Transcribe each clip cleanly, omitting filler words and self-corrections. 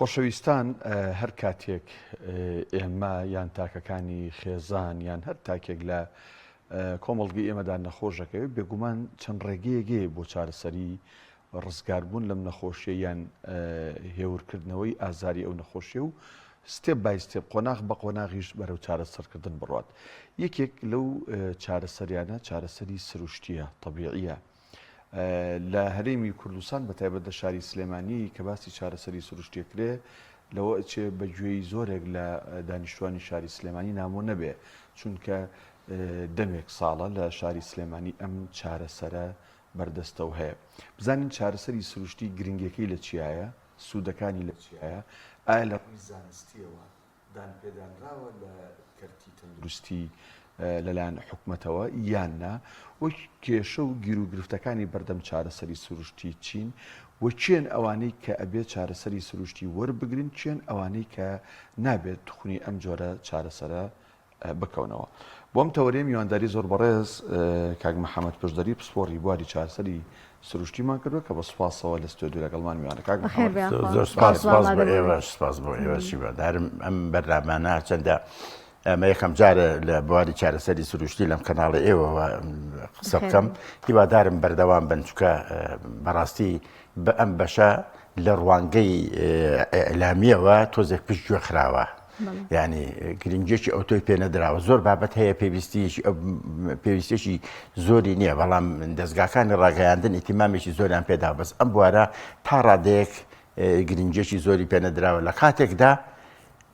خۆشەویستان هەر کاتێک ئێمە یان تاکەکانی خێزان یان هەر تاکێک لە کۆمەڵگەی ئێمەدا نەخۆش دەکەوێت بێگومان چەند ڕێگەیەک هەیە بۆ چارەسەری ڕزگاربوون لەم نەخۆشیە یان هێورکردنەوەی ئازاری ئەو نەخۆشیە و step by step قۆناغ بە قۆناغیش بەرەو چارەسەرکردن بڕات یەکێک لەو چارەسەریانە چارەسەری سروشتیە تەبیعیە لە هەرێمی کوردستان بە تایبەت لە شاری سلێمانی کە باسی چارەسەری سروشتیەکرێ لەوە ئەچێ بە گوێی زۆرێک لە دانیشتوانی شاری سلێمانی نامۆ نەبێ چونکە دەمێک ساڵە لە شاری سلێمانی ئەم چارەسەرە بەردەستە و هەیە. بزانین چارەسەری سروشتی گرنگیەکەی لە چیایە؟ سوودەکانی لە چیایە؟ ئایا لە ڕووی زانستیەوە دانپێدانراوە لە کەرتی تەندروستی لەلایەن حکومەتەوە یان نا؟ و کێشە و گیروگرفتەکانی بەردەم چارەسەری سروشتی چین؟ و کێن ئەوانەی کە ئەبێت چارەسەری سروشتی وەربگرن کێن ئەوانەی کە نابێت توخنی ئەم جۆرە چارەسەرە بکەونەوە. بۆ ئەم تەوەرەیە میوانداری زۆر بەڕێز کاک محەمەد پشدەری پسپۆڕی بواری چارەسەری سروشتیمان کردووە کە بە سوپاسەوە لە ستۆدیۆ لەگەڵمان میوانە. کاک محەمەد زۆر سپاس سپاس بۆ ئێوەش سپاس بۆ ئێوەش هیوادارم ئەم بەرنامانە هەرچەندە ئەمە یەکەم جارە لە بواری چارەسەری سروشتی لەم کەناڵی ئێوەوە قسە بکەم هیوادارم بەردەوام بن چونکە بەڕاستی بە ئەم بەشە لە ڕوانگەی ئیعلامیەوە تۆزێک پشت گوێ خراوە یعنی گرنگێکی ئەوتۆی پێ نەدراوە زۆر بابەت هەیە پێویستیەکی پێویستێکی زۆری نییە بەڵام دەستگاکانی ڕاگەیاندن ئیتیمامێکی زۆریان پێدا بەس ئەم بوارە تا ڕادەیەک گرنگێکی زۆری پێ نەدراوە لە کاتێکدا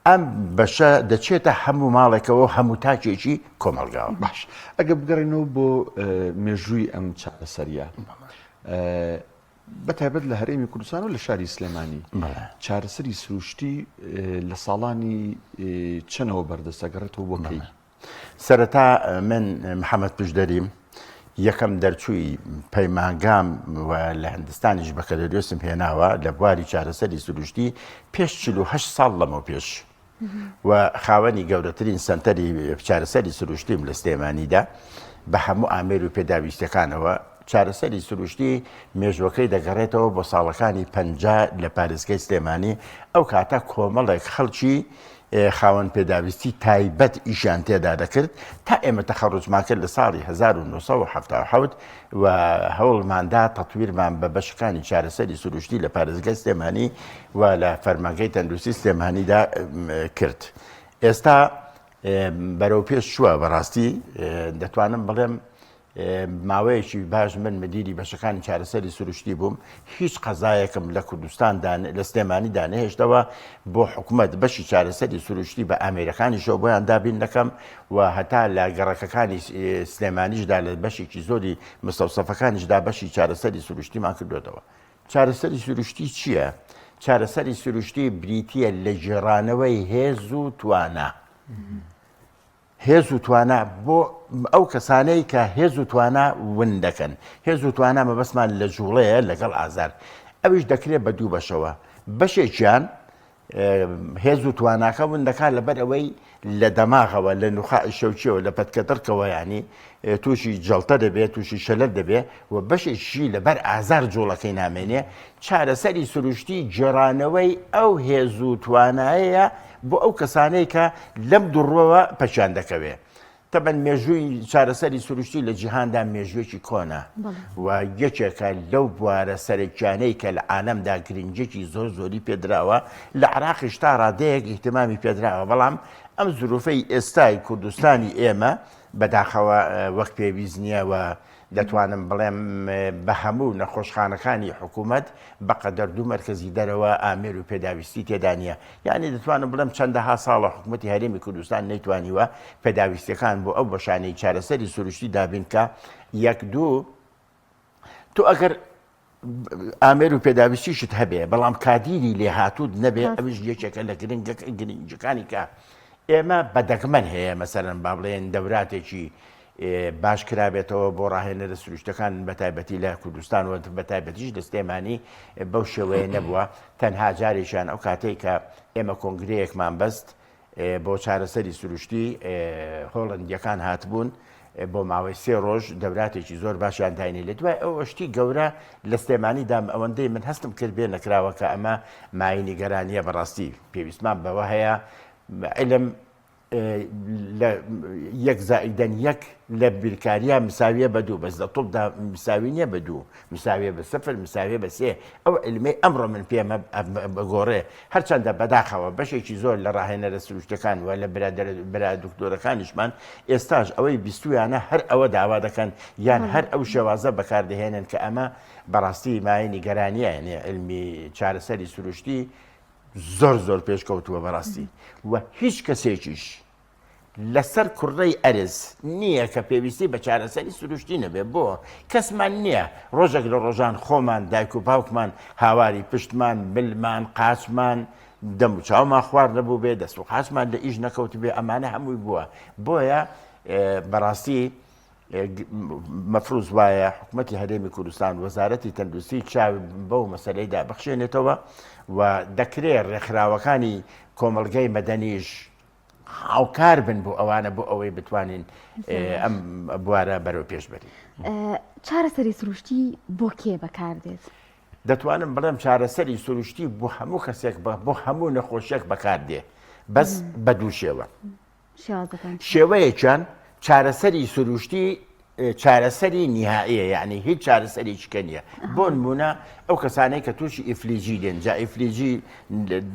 ئەم بەشە دەچێتە هەموو ماڵێکەوە هەموو تاکێکی کۆمەلگاوە باش ئەگە بگەڕێنەوە بۆ مێژووی ئەم چارەسەریە بە تایبەت لە هەرێمی کوردستان و لە شاری سلێمانی چارەسەری سروشتی لە ساڵانی چەنەوە بەردەستە گەڕێتەوە بۆ کەی؟ سەرەتا من محەممەد پشدەریم یەکەم دەرچووی پەیمانگام و لە هندستانیش بەکەلۆریۆسم هێناوە لە بواری چارەسەری سروشتی پێش 48 ساڵ لەمەو پێش. و خاوەنی گەورەترین سەنتەری چارەسەری سروشتیم لە سلێمانیدا بە هەموو ئامێر و پێداویستەکانەوە چارەسەری سروشتی مێژوەکەی دەگەڕێتەوە بۆ ساڵەکانی پەنجا لە پارێزگای سلێمانی ئەو کاتە کۆمەڵێک خەڵکی خاوەن پێداویستی تایبەت ئیشیان تێدا دەکرد تا ئێمە تەخەڕوجمان کرد لە ساڵی 1970 و هەوڵماندا تەتویرمان بە بەشەکانی چارەسەری سروشتی لە پارێزگای سلێمانی و لە فەرمانگەی تەندروستی سلێمانیدا کرد. ئێستا بەرەو پێش چووە بەڕاستی دەتوانم بڵێم ماوەیەکی باش من مدیری بەشەکانی چارەسەری سروشتی بووم هیچ قەزایەکم لە کوردستاندا لە سلێمانیدا نەهێشتەوە بۆ حکومەت بەشی چارەسەری سروشتی بە ئامێرەکانیشەوە بۆیان دابین دەکەم و هەتا لە گەڕەکەکانی سلێمانیشدا لە بەشێکی زۆری مستەوسەفەکانیشدا بەشی چارەسەری سروشتیمان کردوێتەوە. چارەسەری سروشتی چییە؟ چارەسەری سروشتی بریتییە لە گێڕانەوەی هێز و توانا. هێز و توانا بۆ ئەو کەسانەی کە هێز و توانا ون دەکەن. هێز و توانا مەبەستمان لە جوڵەیە لەگەڵ ئازار. ئەویش دەکرێت بە دوو بەشەوە. بەشێکیان هێز و تواناکە ون دەکات لەبەر ئەوەی لە دەماغەوە لە نوخاعی شەوچیەوە لە پەتکە دڕکەوە ینی تووشی جەڵتە دەبێت تووشی شەلەر دەبێت و بەشێکی لەبەر ئازار جوڵەکەی نامێنێ چارەسەری سروشتی گێڕانەوەی ئەو هێز و توانایەیە بۆ ئەو کەسانەی کە لەم دوڕوەوە پەکیان دەکەوێت تەبەن مێژووی چارەسەری سروشتی لە جیهاندا مێژوویەکی کۆنە و یەکێکە لەو بوارە سەرەکیانەی کە لە عالەمدا گرنگیەکی زۆر زۆری پێدراوە لە عراقیش تا ڕادەیەک ئیهتمامی پێدراوە بەڵام ئەم زروفەی ئێستای کوردستانی ئێمە بەداخەوە وەک پێویست نییە و دەتوانم بڵێم بە هەموو نەخۆشخانەکانی حکوومەت بەقەدەر دوو مەرکەزی دەرەوە ئامێر و پێداویستی تێدا نییە یعنی دەتوانم بڵێم چەندەها ساڵە حکوومەتی هەرێمی کوردستان نەیتوانیوە پێداویستیەکان بۆ ئەو بەشانەی چارەسەری سروشتی دابین کە یەک دوو تۆ ئەگەر ئامێر و پێداویستیشت هەبێ بەڵام کادیری لێهاتووت نەبێ ئەویش یەکێکە لە گرنگەکانی کە ئێمە بە دەگمەن هەیە مەسەرەن با بڵێن دەوراتێکی باش کرابێتەوە بۆ ڕاهێنەرە سروشتەکان بە تایبەتی لە کوردستان و بە تایبەتیش لە سلێمانی بەو شێوەیە نەبووە تەنها جارێکیان ئەو کاتێک کە ئێمە کۆنگرەیەکمان بەست بۆ چارەسەری سروشتی هۆڵندیەکان هاتبوون. بۆ ماوەی سێ ڕۆژ دەوراتێکی زۆر باشیان داینێ لە دوای ئەوە شتی گەورە لە سلێمانی دام ئەوەندەی من هەستم کرد بێ نەکراوە کە ئەمە مایەی نیگەرانیە بەڕاستی پێویستمان بەوە هەیە علم لە یەک زائیدەن یەک لە بیرکاریە مساویە بە دوو بەس لە طبدا مساوی نییە بە دوو مساویە بە سفر مساویە بە سێ ئەو علمەی ئەمڕۆ من پێمە بگۆڕێ هەرچەندە بەداخەوە بەشێکی زۆر لە ڕاهێنەرە سروشتەکان و لە برا دکتۆرەکانیشمان ئێستاش ئەوەی بیستویانە هەر ئەوە داوا دەکەن یان هەر ئەو شێوازە بەکاردەهێنن کە ئەمە بەڕاستی مایەی نیگەرانیە یعنی علمی چارەسەری سروشتی زۆر زۆر پێشکەوتووە بەڕاستی و هیچ کەسێکیش لەسەر کوڕەی ئەرز نییە کە پێویستی بە چارەسەری سروشتی نەبێ بۆ کەسمان نییە ڕۆژێک لە ڕۆژان خۆمان دایک و باوکمان هاواری پشتمان ملمان قاچمان دەم و چاومان خوار نەبوو بێ دەست و قاچمان لە ئیش نەکەوت بێ ئەمانە هەمووی بووە بۆیە بەڕاستی مەفروز وایە حکوومەتی هەرێمی کوردستان وەزارەتی تەندروستی چاو بەو مەسلەیدا بخشێنێتەوە و دەکرێ ڕێکخراوەکانی کۆمەڵگەی مەدەنیش هاوکار بن بۆ ئەوانە بۆ ئەوەی بتوانین ئەم بوارە بەرەو پێش بەرین. چارەسەری سروشتی بۆ کێ بەکاردێت؟ دەتوانم بڵێم چارەسەری سروشتی بۆ هەموو کەسێک بۆ هەموو نەخۆشیەک بەکاردێ بەس بە دوو شێوە. شێوەیەکیان چارەسەری سروشتی چارەسەری نیهائیە یعنی هیچ چارەسەرێکی کە نییە بۆ نمونە ئەو کەسانەی کە تووشی ئیفلیجی دێن جا ئیفلیجی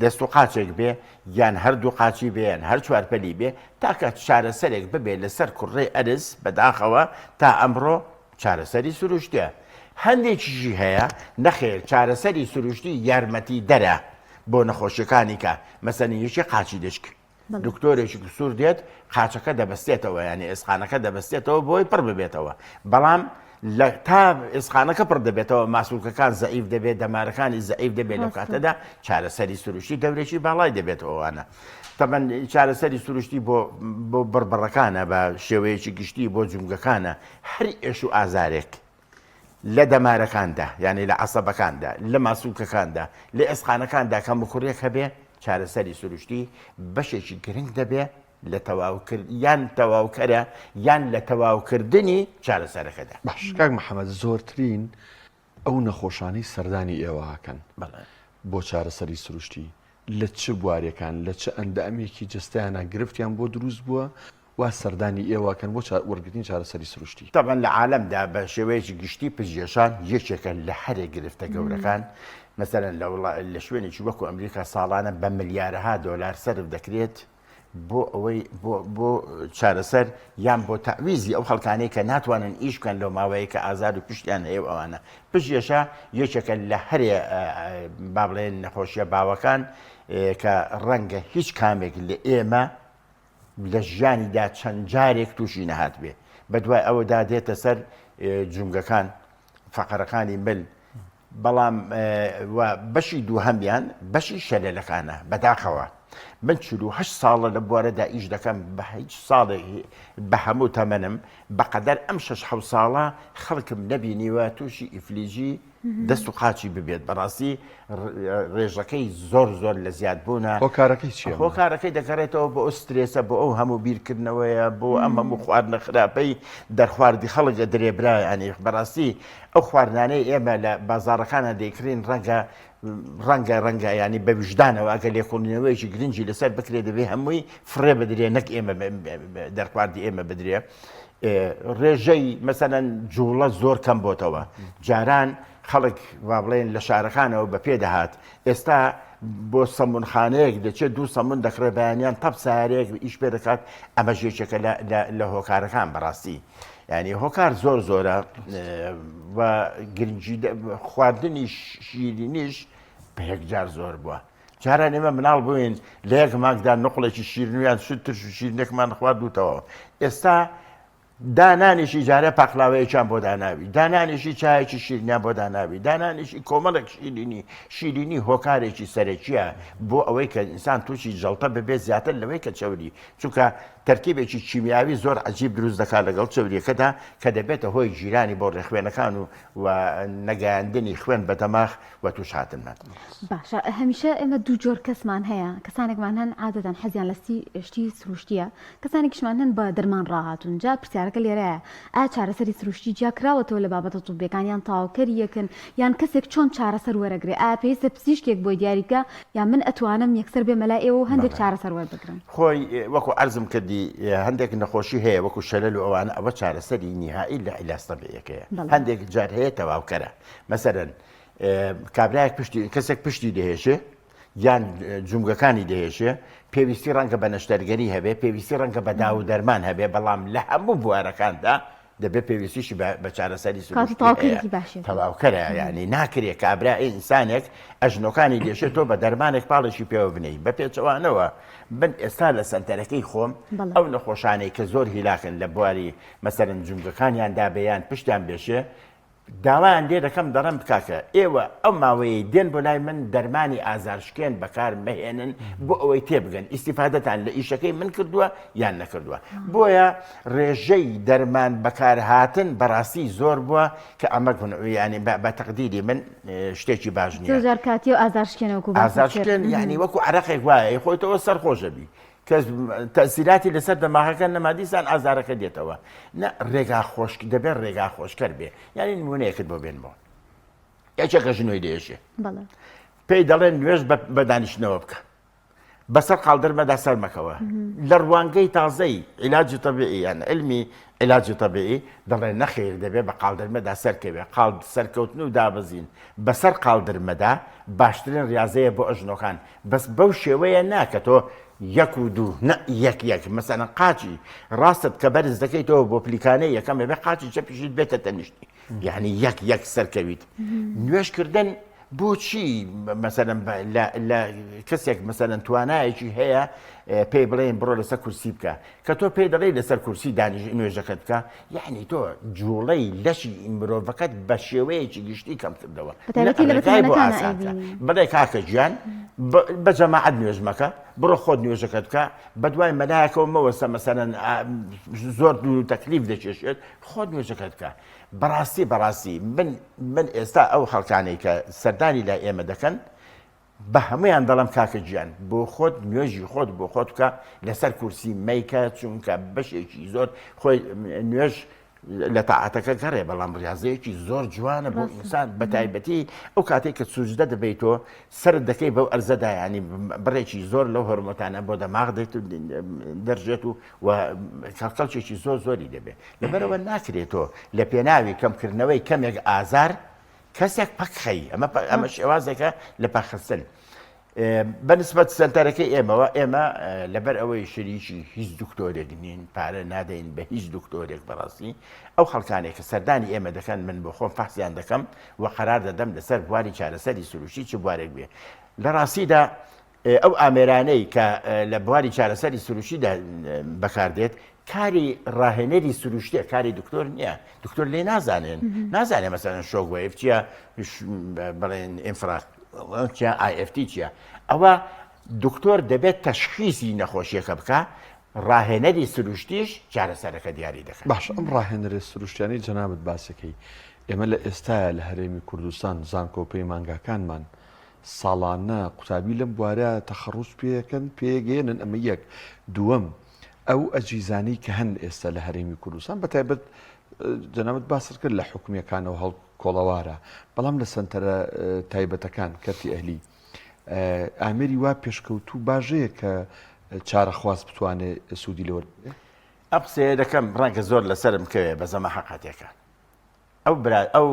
دەست و قاچێک بێ یان هەردوو قاچی بێ یان هەر چوارپەلی بێ تاکە چارەسەرێک ببێ لەسەر کوڕێ ئەرز بەداخەوە تا ئەمڕۆ چارەسەری سروشتە هەندێکیشی هەیە نەخێر چارەسەری سروشتی یارمەتی دەرە بۆ نەخۆشیەکانی کە مەسەنی یەکی قاچی دشک دکتۆرێکی کسور دێت قاچەکە دەبەستێتەوە یعنی ئێسقانەکە دەبەستێتەوە بۆی پڕ ببێتەوە بەڵام لە تا ئێسقانەکە پڕ دەبێتەوە ماسولکەکان زەعیف دەبێت دەمارەکانی زەعیف دەبێت لەو کاتەدا چارەسەری سروشتی دەورێکی باڵای دەبێتەوەوانە تەبەن چارەسەری سروشتی بۆ بۆ بڕبڕەکانە بە شێوەیەکی گشتی بۆ جومگەکانە هەر ئێش و ئازارێک لە دەمارەکاندا یانی لە عەسەبەکاندا لە ماسولکەکاندا لە ئێسقانەکاندا کەموکوڕیەک هەبێ چارەسەری سروشتی بەشێکی گرنگ دەبێ لە تەواوکرد یان تەواوکەرە یان لە تەواوکردنی چارەسەرەکەدا. باش کاک محەمەد زۆرترین ئەو نەخۆشانەی سەردانی ئێوە ئەکەن بۆ چارەسەری سروشتی لە چ بوارێکان لە چ ئەندامێکی جەستەیانا گرفتیان بۆ دروست بووە وا سەردانی ئێوە ئەکەن بۆ وەرگرتنی چارەسەری سروشتی؟ تەبعەن لە عالەمدا بە شێوەیەکی گشتی پزیشان یەکێکە لە هەرێ گرفتە گەورەکان، مەسەلەن لە وڵا لە شوێنێکی وەکو ئەمریکا ساڵانە بە ملیارەها دۆلار سەرف دەکرێت بۆ ئەوەی بۆ بۆ چارەسەر یان بۆ تەعویزی ئەو خەڵکانەی کە ناتوانن ئیش بکەن لەو ماوەیە کە ئازار و پشتیان هەیە و ئەوانە پشتێشە یەکێکە لە هەرێ با بڵێن نەخۆشیە باوەکان کە ڕەنگە هیچ کامێک لە ئێمە لە ژیانیدا چەند جارێک تووشی نەهاتبێ بەدوای ئەوەدا دێتە سەر جومگەکان فەقەرەکانی مل بەڵام بەشی دووهەمیان بەشی شەلەلەکانە بەداخەوە من 48 ساڵە لە بوارەدا ئیش دەکەم بە هیچ ساڵێک بە هەموو تەمەنم بەقەدەر ئەم شەش حەو ساڵە خەڵکم نەبینیوە تووشی ئیفلیجی دەست و قاچی ببێت بەڕاستی ڕێژەکەی زۆر زۆر لە زیاد بوونە. هۆکارەکەی چییە؟ هۆکارەکەی دەگەڕێتەوە بۆ ئەو سترێسە بۆ ئەو هەموو بیرکردنەوەیە بۆ ئەم هەموو خواردنە خراپەی دەرخواردی خەڵک ئەدرێ برا یانی بەڕاستی ئەو خواردنانەی ئێمە لە بازاڕەکانە دەیکڕین ڕەنگە ڕەنگە ڕەنگە ینی بە ویژدانەوە ئەگەر لێکۆڵینەوەیەکی گرنگی لەسەر بکرێت دەبێ هەمووی فڕێ بدرێ نەک ئێمە دەرخواردی ئێمە بدرێ ڕێژەی مەسەلەن جوڵە زۆر کەم بۆتەوە جاران خەڵک وا بڵێن لە شارەکانەوە بە پێ دەهات ئێستا بۆ سەمونخانەیەک دەچێت دوو سەمون دەکڕێ بەیانیان تەپ سارێک ئیش پێ دەکات ئەمەش یەکێکە لە هۆکارەکان بەڕاستی ینی هۆکار زۆر زۆرە و گرنگی خواردنی شیرینیش بە یەکجار زۆر بووە جاران ئێمە مناڵ بووین لە یەک مانگدا نقڵێکی شیرنویان شت ترش و شیرنێکمان خوارد و تەواو ئێستا دانانیشی جارێ پاقلاوەیەکیان بۆ داناوی دانانیشی چایەکی شیرنیان بۆ داناوی دانانیشی کۆمەڵێک شیرینی شیرینی هۆکارێکی سەرەکیە بۆ ئەوەی کە ئینسان تووشی جەڵتە ببێت زیاتر لەوەی کە چەوری چونکە تەرکیبێکی کیمیاوی زۆر عجیب دروست دەکات لەگەڵ چەوریەکەدا کە دەبێتە هۆی گیرانی بۆ ڕێخوێنەکان و و نەگەیاندنی خوێن بە دەماغ و تووشهاتنمان. باشە هەمیشە ئێمە دوو جۆر کەسمان هەیە کەسانێکمان هەن عادەتەن حەزیان لە شتی سروشتیە کەسانێکیشمان هەن بە دەرمان ڕاهاتوون جا پرسیارەکە. پرسیارەکە لێرەیە ئایا چارەسەری سروشتی جیا کراوەتەوە لە بابەتە طبیەکان یان تەواوکەری یەکن یان کەسێک چۆن چارەسەر وەرەگرێ ئایا پێویستە پزیشکێک بۆی دیاری بکا یان من ئەتوانم یەکسەر بێمە لای ئێوە و هەندێک چارەسەر وەربگرم؟ خۆی وەکو عەرزم کردی هەندێک نەخۆشی هەیە وەکو شەلەل و ئەوانە ئەوە چارەسەری نیهایی لە عیلاج تەبیعیەکەیە هەندێک جار هەیە تەواوکەرە مەسەلەن کابرایەک پشتی کەسێک پشتی دەهێشێ یان جومگەکانی دەهێشێ پێویستی ڕەنگە بە نەشتەرگەری هەبێ پێویستی ڕەنگە بە داو و دەرمان هەبێ بەڵام لە هەموو بوارەکاندا دەبێت پێویستیشی بە چارەسەری سروشتی تەواوکەرە یعنی ناکرێ کابرا ئینسانێک ئەژنۆکانی دێشێت تۆ بە دەرمانێک پاڵێکی پێوە بنەی بە پێچەوانەوە من ئێستا لە سەنتەرەکەی خۆم ئەو نەخۆشانەی کە زۆر هیلاکن لە بواری مەسەرن جومگەکانیان دابیان پشتیان بێشێ داوایان لێ دەکەم دەڵێم کاکە ئێوە ئەو ماوەیەی دێن بۆ لای من دەرمانی ئازارشکێن بەکار مەهێنن بۆ ئەوەی تێبگەن ئیسیفادەتان لە ئیشەکەی من کردووە یان نەکردووە بۆیە ڕێژەی دەرمان بەکارهاتن بەڕاستی زۆر بووە کە ئەمە ینی بە تەقدیری من شتێکی باش نییە زۆر کاتی و ئازارشکێنەوە ئازارشکێن یعنی وەکو عرەقێک وایە خۆیتەوە سەرخۆشەبی کەس تەئسیراتی لەسەر دەماغەکە نەما دیسان ئازارەکە دێتەوە نە ڕێگا خۆش دەبێت ڕێگا خۆشکەر بێ یعنی نمونەیەکت بۆ بێنمەوە یەکێکە ژنۆی دێژێ پێی دەڵێن نوێژ بە دانیشتنەوە بکە بەسەر قاڵدرمەدا سەرمەکەوە لە ڕوانگەی تازەی عیلاجی طبیعی یان علمی عیلاجی طبیعی دەڵێ نەخێر دەبێ بە قاڵدرمەدا سەرکەوێ قاڵ سەرکەوتن و دابەزین بەسەر قاڵدرمەدا باشترین ڕاضەیە بۆ ئەژنۆکان بەس بەو شێوەیە نا کە تۆ یەک و دوو نە یەک یەک مەسەلەن قاچی ڕاستت کە بەرز دەکەیتەوە بۆ پلیکانەی یەکەم ئەبێ قاچی چەپیشت بێتە تەنیشتی یعنی یەک یەک سەرکەویت نوێژکردن بۆچی مەسەلەن لە کەسێک مەسەلەن توانایەکی هەیە پێی بڵێن بڕۆ لەسەر کورسی بکە کە تۆ پێی دەڵێی لەسەر کورسی دانیش نوێژەکەت بکە یعنی تۆ جوڵەی لەشی مرۆڤەکەت بە شێوەیەکی گشتی کەم کردەوە ڕێگای بۆ ئاسانکە بڵێ کاکە گیان بە جەماعەت نوێژ مەکە بڕۆ خۆت نوێژەکەت بکە بەدوای مەلایەکەوە مەوەستە مەسەلەن زۆر دوور و تەکلیف دەکێشێت خۆت نوێژەکەت بکە بەڕاستی بەڕاستی من من ئێستا ئەو خەڵکانەی کە سەردانی لای ئێمە دەکەن بە هەموویان دەڵێم کاکە گیان بۆ خۆت نوێژی خۆت بۆ خۆت بکە لەسەر کورسی مەیکە چونکە بەشێکی زۆر خۆی نوێژ لە تاعاتەکە گەڕێ بەڵام ڕاضەیەکی زۆر جوانە بۆ ئینسان بە تایبەتی ئەو کاتێک کە سوجدە دەبیتەوە سەر دەکەی بەو ئەرزەدا ینی بڕێکی زۆر لەو هۆرمۆتانە بۆ دەماغ دێت و دەرژێت و و کەڵکێکی زۆر زۆری دەبێت لەبەرەوە ناکرێتەوە لە پێناوی کەمکردنەوەی کەمێک ئازار کەسێک پەک خەی ئەمە ئەمە شێوازێکە لە پەکخستن بەنسبەت سەنتەرەکەی ئێمەوە ئێمە لەبەر ئەوەی شریکی هیچ دکتۆرێک نین پارە نادەین بە هیچ دکتۆرێک بەڕاستی ئەو خەڵکانێک کە سەردانی ئێمە دەکەن من بۆ خۆم فەحسیان دەکەم و قەرار دەدەم لەسەر بواری چارەسەری سروشتی چ بوارێک بێ لە ڕاستیدا ئەو ئامێرانەی کە لە بواری چارەسەری سروشتیدا بەکاردێت کاری ڕاهێنەری سروشتیە کاری دکتۆر نییە دکتۆر لێ نازانێن نازانێ مەسەلەن shock wave چییە بڵێن infra چیە IFT چییە ئەوە دکتۆر دەبێت تەشخیسی نەخۆشیەکە بکە ڕاهێنەری سروشتیش چارەسەرەکە دیاری دەکات. باش ئەم ڕاهێنەرە سروشتیانەی جەنابت باسەکەی ئێمە لە ئێستایا لە هەرێمی کوردستان زانکۆ پەیمانگاکانمان ساڵانە قوتابی لەم بوارە تەخەڕوج پێکەن پێگەیەنن ئەمە یەک دووەم ئەو ئەجیزانەی کە هەن ئێستا لە هەرێمی کوردستان بە تایبەت جەنابت باست کرد لە حکومیەکانەوە هەڵکۆڵەوارە بەڵام لە سەنتەرە تایبەتەکان کەرتی ئەهلی ئامێری وا پێشکەوتوو باژەیە کە چارەخواز بتوانێت سوودی لەوە ئەم قسەیە دەکەم ڕەنگە زۆر لەسرم کەوێ بەزەمە حەقاتێکە ئەو برا ئەو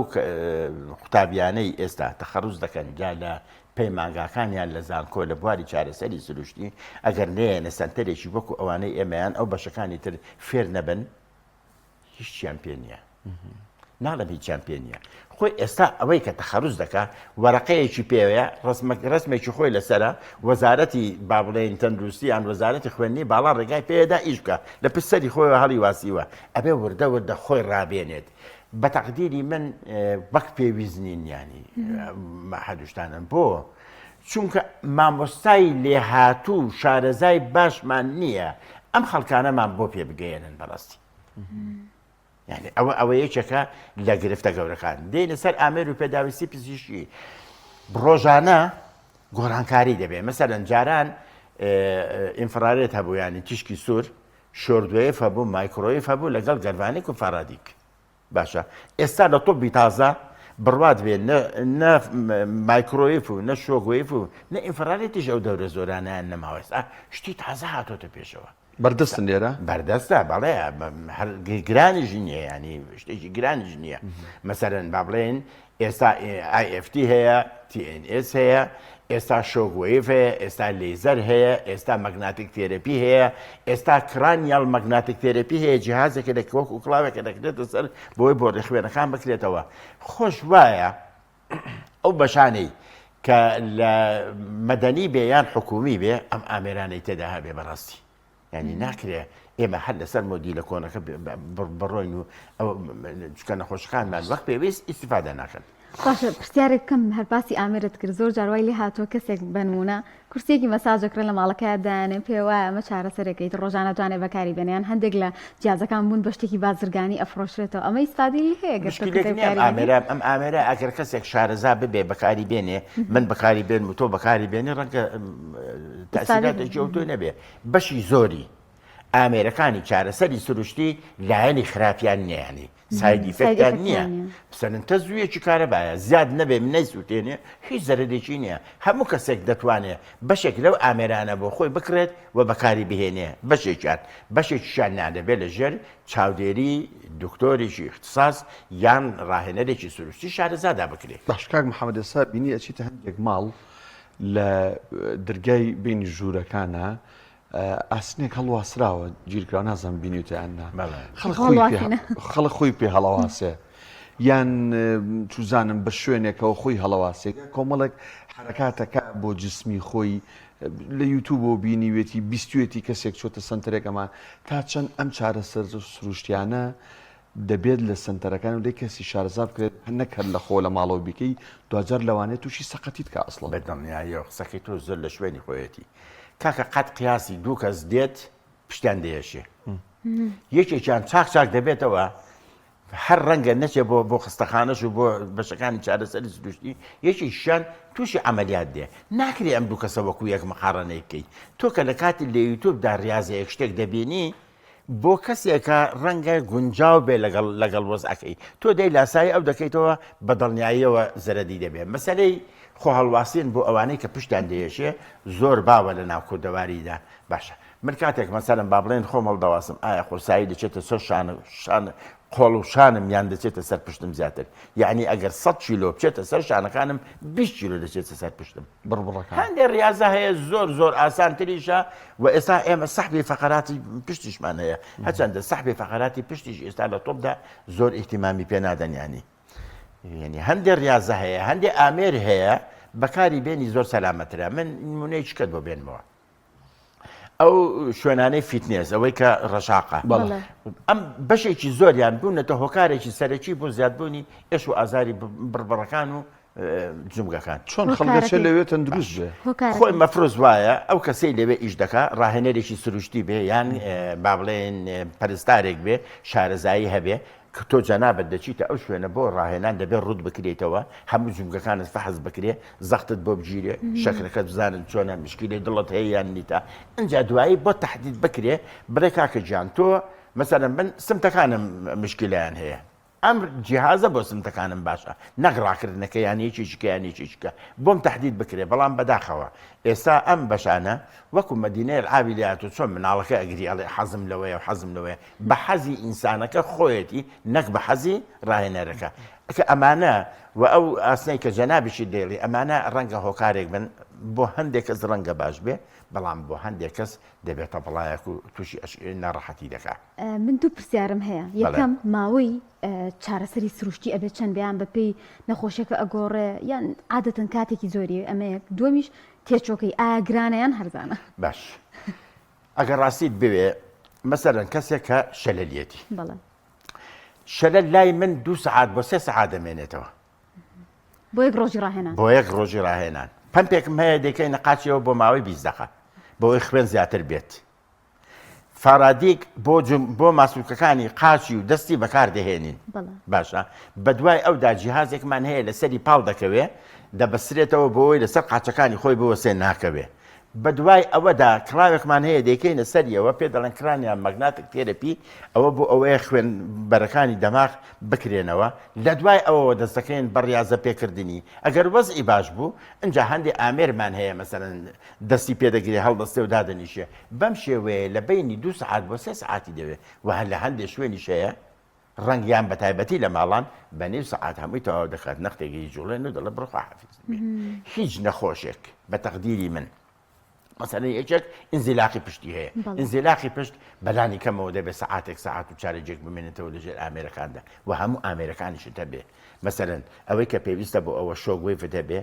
قوتابیانەی ئێستا تەخەروج دەکەن جا لە پەیمانگاکان یان لە زانکۆ لە بواری چارەسەری سروشتی ئەگەر نەیەنە سەنتەرێکی وەکو ئەوانەی ئێمەیان ئەو بەشەکانی تر فێر نەبن هیچیان پێ نییە ناڵم هیچیان پێ نییە خۆی ئێستا ئەوەی کە تەخەروج دەکا وەرەقەیەکی پێوەیە ڕسمێکی خۆی لەسرە وەزارەتی با بڵێین تەندروستی یان وەزارەتی خوێندنی باڵا ڕێگای پێدا ئیش بکە لە پشت سەری خۆیەوە هەڵی واسیوە ئەبێ وردە وردە خۆی ڕابێنێت بە تەقدیری من وەک پێویست نین ینی مەحەدوشتانم بۆ چونکە مامۆستای لێهاتوو و شارەزای باشمان نییە ئەم خەڵکانەمان بۆ پێ بگەیەنن بەڕاستی یعنی ئەوە ئەوە یەکێکە لە گرفتە گەورەکان دێنە سەر ئامێر و پێداویستی پزیشکی ڕۆژانە گۆڕانکاری دەبێ مەسەلەن جاران infrared هەبوو ینی تیشکی سوور. shockwave هەبوو، مایکرۆیف هەبوو لەگەڵ galvanic و faradic. باشە ئێستا لە تۆبی تازە بڕوات بێ نە نە مایکرۆیف و نە shockwave و نە infrared یش ئەو دەورە زۆرانیان نەماوە ئێستا شتی تازە هاتۆتە پێشەوە. بەردەستن لێرە؟ بەردەستە بەڵێ هەر گرانیش نییە ینی شتێکی گرانیش نییە مەسەرەن با بڵێن ئێستا IFT هەیە TNS هەیە ئێستا shockwave هەیە ئێستا لێزەر هەیە ئێستا magnetic therapy هەیە ئێستا cranial magnetic therapy هەیە جیهازێکە لە وەک و کڵاوێکە دەکرێتە سەر بۆی بۆ ڕێخوێنەکان بکرێتەوە خۆش وایە ئەو بەشانەی کە لە مەدەنی بێ یان حکومی بێ ئەم ئامێرانەی تێدا هەبێ بەڕاستی یعنی ناکرێ ئێمە هەر لەسەر مۆدیلە کۆنەکە بڕۆین و چکە نەخۆشەکانمان وەک پێویست ئیسیفادە ناکەن. باشە پرسیارێک بکەم هەر باسی ئامێرت کرد زۆر جار وای لێ هاتووە کەسێک بەنمونە کورسیەکی مەساج ئەکڕێ لە ماڵەکەیا دایەنێ پێ وایە ئەمە چارەسەرێکە ئیتر ڕۆژانە توانێ بەکاری بێنێ یان هەندێک لە جیازەکان بوون بە شتێکی بازرگانی ئەفرۆشرێتەوە ئەمە ئیسفادەی لێ هەیە گەر تۆ مشکلێک کەسێک نییە ئەم بەکاری بێنێ؟ ئامێرە ئەم ئامێرە ئەگەر کەسێک شارەزا ببێ بەکاری بێنێ من بەکاری بێنم و تۆ بەکاری بێنی ڕەنگە ئیسفادەی تەئسیراتێکی ئەوتۆی نەبێ بەشی زۆری ئامێرەکانی چارەسەری سروشتی لایەنی خراپیان نییە یانی side effect یان نییە سەرن تەزوویەکی کارەبایە زیاد نەبێ نەیسووتێنێ هیچ زەرەرێکی نییە هەموو کەسێک دەتوانێ بەشێک لەو ئامێرانە بۆ خۆی بکڕێت و بەکاری بهێنێ بەشێکیان بەشێکیشیان نا دەبێت لە ژێر چاودێری دکتۆرێکی ئیختیساس یان ڕاهێنەرێکی سروشتی شارەزادا بکرێ. باش کاک محمد ئێستا بینی ئەچیتە هەندێک ماڵ لە درگای بینی ژوورەکانە ئاسنێک هەڵواسراوە گیرکراوە نازانم بینیوتە یان نا خەڵک خۆی پێ خەڵک خۆی پێ هەڵەواسێ یان چوزانم بە شوێنێکەوە خۆی هەڵەواسێ کۆمەڵێک حرەکاتەکە بۆ جسمی خۆی لە یوتوبەوە بینیوێتی بیستوێتی کەسێک چۆتە سنتەرێک ئەمە تا چەند ئەم چارەسەر سروشتیانە دەبێت لە سنتەرەکان و لێ کەسی شارەزا بکرێت نەک هەر لە خۆ لە ماڵەوە بیکەی دواجار لەوانەیە تووشی سەقەتیت کە ئەسڵە بە دڵنیاییەوە قسەکەی تۆ زۆر لە شوێنی خۆیەتی کاکە قەت قیاسی دوو کەس دێت پشتیان دەیەشێ یەکێکیان چاک چاک دەبێتەوە هەر ڕەنگە نەچێ بۆ بۆ خستەخانەش و بۆ بەشەکانی چارەسەری سروشتی یەکێکیشیان تووشی عملیات دێ ناکرێ ئەم دوو کەسە وەکو یەک مقاڕەنەی بکەیت تۆ کە لە کاتی لە یوتوبدا ڕاضەیەک شتێک دەبینی بۆ کەسێکە ڕەنگە گونجاو بێ لەگەڵ لەگەڵ وەزعەکەی تۆ دەی لاسایی ئەو دەکەیتەوە بە دڵنیاییەوە زەرەدی دەبێ مەسەلەی خۆ هەڵواسین بۆ ئەوانەی کە پشتیان دەیەشێ زۆر باوە لە ناو کوردەواریدا باشە من کاتێک مەسەلەن با بڵێن خۆم هەڵدەواسم ئایا قورسایی دەچێتە سەر شان شان قۆڵ و شانم یان دەچێتە سەر پشتم زیاتر یعنی ئەگەر 100 کیلۆ بچێتە سەر شانەکانم 20 کیلۆ دەچێتە سەر پشتم بڕبڕەکان. هەندێ ڕیازە هەیە زۆر زۆر ئاسانتریشە و ئێستا ئێمە سەحبی فەقەراتی پشتیشمان هەیە هەرچەندە سەحبی فەقەراتی پشتیش ئێستا لە تۆپدا زۆر ئیهتیمامی پێ نادەن یانی یعنی هەندێ ڕیازە هەیە هەندێ ئامێر هەیە بەکاری بێنی زۆر سەلامەترە من نمونەی شکەت بۆ بێنمەوە ئەو شوێنانەی fitness ئەوەی کە ڕەشاقە ئەم بەشێکی زۆریان بوونەتە هۆکارێکی سەرەکی بۆ زیادبوونی ئێش و ئازاری بڕبڕەکان و جومگەکان. چۆن خەڵک دەچێت لەوێ تەندروست بێ؟ خۆی مەفرۆز وایە ئەو کەسەی لەوێ ئیش دەکا ڕاهێنەرێکی سروشتی بێ یان با بڵێن پەرستارێک بێ شارەزایی هەبێ کە تۆ جەنابت دەچیتە ئەو شوێنە بۆ ڕاهێنان دەبێ ڕوت بکرێتەوە هەموو جومگەکانت فەحس بکرێ زەختت بۆ بگیرێ شەکرەکەت بزانن چۆنە مشکیلەی دڵت هەیە یان نیتە ئینجا دوایی بۆ تەحدید بکرێ بڵێ کاکە گیان تۆ مەسەلەن من سمتەکانم مشکیلەیان هەیە ئەم جیهازە بۆ سمتەکانم باشە نەک ڕاکردنەکە یان یەکێکیکە یان یەکێکیکە بۆم تەحدید بکرێ بەڵام بەداخەوە ئێستا ئەم بەشانە وەکو مەدینەی ئەلعابی لێهاتوو چۆن مناڵەکە ئەگری ئەڵێ حەزم لەوەیە و حەزم لەوەیە بە حەزی ئینسانەکە خۆیەتی نەک بە حەزی ڕاهێنەرەکە کە ئەمانە و ئەو ئاسنەی کە جەنابیشی دەیڵی ئەمانە ڕەنگە هۆکارێک بن بۆ هەندێک کەس ڕەنگە باش بێ بەڵام بۆ هەندێک کەس دەبێتە بەڵایەک و تووشی ناڕەحەتی دەکا. من دوو پرسیارم هەیە یەکەم ماوەی چارەسەری سروشتی ئەبێت چەند بێ یان بەپێی نەخۆشیەکە ئەگۆڕێ یان عادەتەن کاتێکی زۆری ئەمە یەک دووەمیش تێچۆکەی ئایا گرانە یان هەرزانە؟ باش ئەگەر ڕاستیت بوێ مەسەلەن کەسێک کە شەلەلیەتی بەڵێ شەلەل لای من دوو سەعات بۆ سێ سەعات دەمێنێتەوە بۆ یەک ڕۆژی ڕاهێنان بۆ یەک ڕۆژی ڕاهێنان پەمپێکم هەیە دەکەینە قاچیەوە بۆ ماوەی 20 دقە بۆی خوێن زیاتر بێت faradic بۆ بۆ ماسولکەکانی قاچی و دەستی بەکار دەهێنین باشە بەدوای ئەودا جیهازێکمان هەیە لەسەری پاڵ دەکەوێ دەبەسرێتەوە بۆی لەسەر قاچەکانی خۆی بوەسێ ناکەوێ. بەدوای ئەوەدا کڵاوێکمان هەیە دەیکەینە سەریەوە پێ دەڵێن cranial magnetic therapy ئەوە بۆ ئەوەیە خوێن بەرەکانی دەماغ بکرێنەوە لە دوای ئەوەوە دەست دەکەین بە ڕیازە پێکردنی ئەگەر وەزعی باش بوو ئینجا هەندێ ئامێرمان هەیە مەسەلەن دەستی پێ دەگرێ هەڵدەستێ و دادەنیشێ بەم شێوەیە لە بەینی دوو سەعات بۆ سێ سەعاتی دەوێ و هەر لە هەندێ شوێنیش هەیە ڕەنگ یان بە تایبەتی لە ماڵان بە نیو سەعات هەمووی تەواو دەکات نەختێک ئەیجوڵێن و دەڵێ بڕۆ خواحافیز بێ هیچ نەخۆشێک بە تەقدیری من مەسەلەن یەکێک ئینزیلاقی پشتی هەیە ئینزیلاقی پشت بەلانی کەمەوە دەبێت سەعاتێک سەعات و چارەجێک بمێنێتەوە لەژێر ئامێرەکاندا و هەموو ئامێرەکانیشت هەبێ مەسەلەن ئەوەی کە پێویستە بۆ ئەوە shock wave ت هەبێ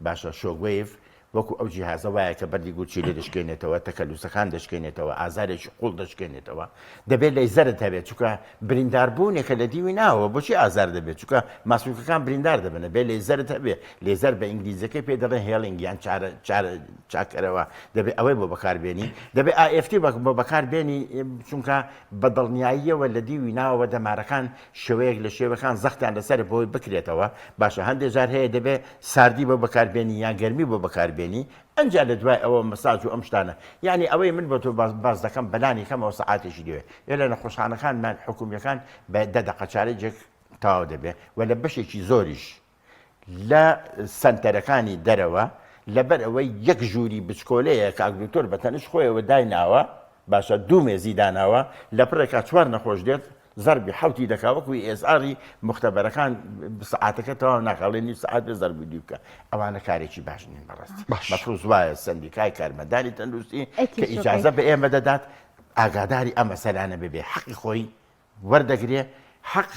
باشە shock wave وەکو ئەو جیهازە وایە کە بەردی گورچیلە دەشکێنێتەوە، تەکەلوسەکان دەشکێنێتەوە، ئازارێکی قوڵ دەشکێنێتەوە، دەبێت لەیزەرت هەبێت، چونکە برینداربوونێکە لە دیوی ناوەوە، بۆچی ئازار دەبێت؟ چونکە ماسولکەکان بریندار دەبن، دەبێت لەیزەرت هەبێت، لەیزەر بە ئینگلیزیەکەی پێی دەڵێن healing یان چارە چارە چاککەرەوە، دەبێت ئەوەی بۆ بەکاربێنی، دەبێت AFT بۆ بەکاربێنی، چونکە بە دڵنیاییەوە لە دیوی ناوەوە دەمارەکان شێوەیەک لە شێوەکان زەختیان لەسەرە بۆی بکرێتەوە، باشە هەندێ جار هەیە دەبێ ساردی بۆ بەکار بێنی یان گەرمی بۆ بەکار بێنی ئەنجا لە دوای ئەوە مەساج و ئەم شتانە یانی ئەوەی من بۆ تۆ باس دەکەم بەلانی کەمەوە سەعاتێکی دەوێ ئێ لە نەخۆشخانەکانمان حکومیەکان بە دە دەقە چارەجێک تەواو دەبێ و لە بەشێکی زۆریش لە سەنتەرەکانی دەرەوە لەبەر ئەوەی یەک ژووری بچکۆلەیە کاک دکتۆر بە تەنیشت خۆیەوە دایناوە باشە دوو مێزی داناوە لە پڕێکا چوار نەخۆش دێت زەربی حەوتی دەکا وەکو ESR ی موختەبەرەکان سەعاتەکە تەواو ناکا ئەڵێ نیو سەعات بێ زەربی دووی بکە ئەوانە کارێکی باش نین بەڕاستی باش. مەفروز وایە سەندیکای کارمەندانی تەندروستی ئەی کە تێچووەکەی؟ ئیجازە بە ئێمە دەدات ئاگاداری ئەم مەسەلانە ببێ حەقی خۆی وەردەگرێ حەق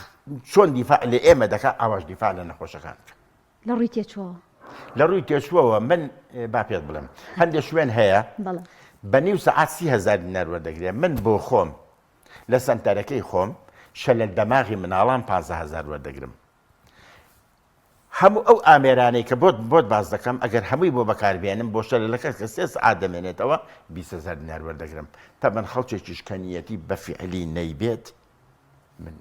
چۆن دیفاع لە ئێمە دەکا ئاواش دیفاع لە نەخۆشەکان بکە. لە ڕووی تێچووەوە؟ لە ڕووی تێچووەوە من با پێت بڵێم هەندێک شوێن هەیە بەڵێ. بە نیو سەعات 30هزار دینار وەردەگرێ من بۆ خۆم لە سەنتەرەکەی خۆم شەلەل دەماغی مناڵان 15هزار وەردەگرم هەموو ئەو ئامێرانەی کە بۆت بۆت باس دەکەم ئەگەر هەمووی بۆ بەکاربێنم بۆ شەلەلەکە کە سێ سەعات دەمێنێتەوە 20هزار دینار وەردەگرم تەبەن خەڵکێکیش کە نیەتی بە فیعلی نەیبێت من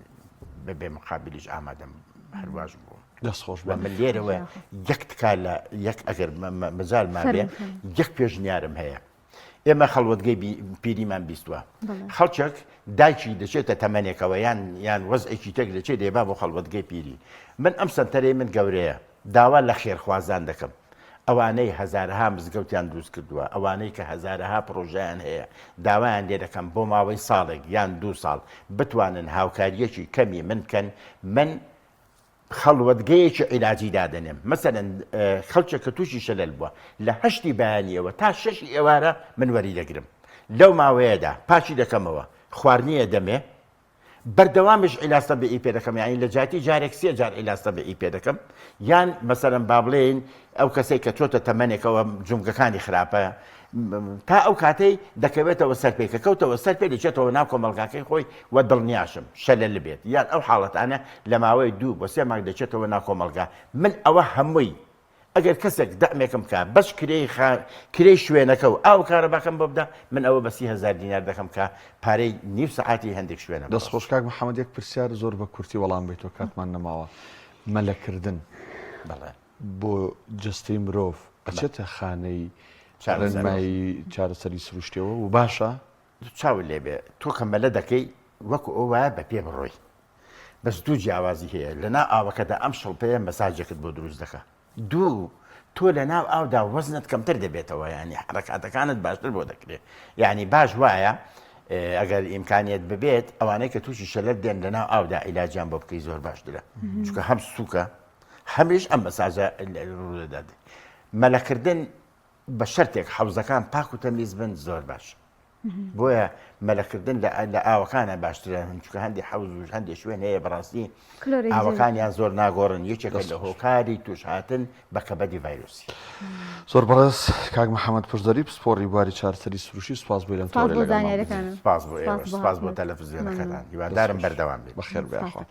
بە بێ مقابلیش ئامادەم هەرواش بووم دەست خۆش و من لێرەوە یەک تکا لە یەک ئەگەر مەجال مابێ یەک پێشنیارم هەیە ئێمە خەڵوەتگەی پیریمان بیستوە خەڵکێک دایکی دەچێتە تەمەنێکەوە یان یان وەزعێکی تێک دەچێت دەیبا بۆ خەڵوەتگەی پیری من ئەم سەنتەرەی من گەورەیە داوا لە خێرخوازان دەکەم ئەوانەی هەزارەها مزگەوتیان دروست کردووە ئەوانەی کە هەزارەها پڕۆژەیان هەیە داوایان لێ دەکەم بۆ ماوەی ساڵێک یان دوو ساڵ بتوانن هاوکاریەکی کەمی من بکەن من خەڵوەتگەیەکی عیلاجی دادەنێم مەسەلەن خەڵکێک کە تووشی شەلەل بووە لە هەشتی بەیانیەوە تا شەشی ئێوارە من وەری دەگرم لەو ماوەیەدا پاکی دەکەمەوە خواردنیە دەمێ بەردەوامیش عیلاج تەبیعی پێ دەکەم یانی لە جیاتی جارێک سێ جار عیلاج تەبیعی پێ دەکەم یان مەسەلەن با بڵێین ئەو کەسێک کە چۆتە تەمەنێکەوە جومگەکانی خراپە تا ئەو کاتەی دەکەوێتەوە سەر پێ کە کەوتەوە سەر پێ دەچێتەوە ناو کۆمەڵگاکەی خۆی و دڵنیاشم شەلەل بێت یان ئەو حاڵەتانە لە ماوەی دوو بۆ سێ مانگ دەچێتەوە ناو کۆمەڵگا من ئەوە هەمووی ئەگەر کەسێک دەعمێکم بکا بەس کرێی خا کرێی شوێنەکە و ئاو و کارەباکەم بۆ بدا من ئەوە بە 30هزار دینار دەکەم کە پارەی نیو سەعاتی هەندێک شوێنە دەست خۆش کاک محەمەد یەک پرسیار زۆر بە کورتی وەڵام بەیتەوە کاتمان نەماوە مەلەکردن بەڵێ بۆ جەستەی مرۆڤ ئەچێتە خانەی ڕێنمایی چارەسەری سروشتیەوە و باشە؟ چاوت لێ بێ تۆ کە مەلە دەکەی وەکو ئەو وایە بە پێ بڕۆی بەس دوو جیاوازی هەیە لە ناو ئاوەکەدا ئەم شڵپەیە مەساجێکت بۆ دروست دەکا دوو تۆ لە ناو ئاودا وەزنت کەمتر دەبێتەوە ینی حرەکاتەکانت باشتر بۆ دەکرێت یعنی باش وایە ئەگەر ئیمکانیت ببێت ئەوانەی کە تووشی شەلەر دێن لە ناو ئاودا عیلاجیان بۆ بکەی زۆر باشترە چونکە هەم سووکە هەمیش ئەم مەساجە ڕوودەدات مەلەکردن بە شەرتێک حەوزەکان پاک و تەمیز بن زۆر باش بۆیە مەلەکردن لە ئاوەکانە باشترە چونکە هەندی حەوز و هەندێک شوێن هەیە بەڕاستی ئاوەکانیان زۆر ناگۆڕن یەکێکە لە هۆکاری تووشهاتن بە کەبەدی ڤایرۆسی. زۆر بەڕێز کاک محەممەد پشدەری پسپۆڕی بواری چارەسەری سروشتی سوپاس بۆ لەم تۆڕەی لەگەڵمان بوویت. سوپاس بۆ ئێوەش سوپاس بۆ تەلەفزیۆنەکەتان هیوادارم بەردەوام بێت. بەخێر بێی یاخوا.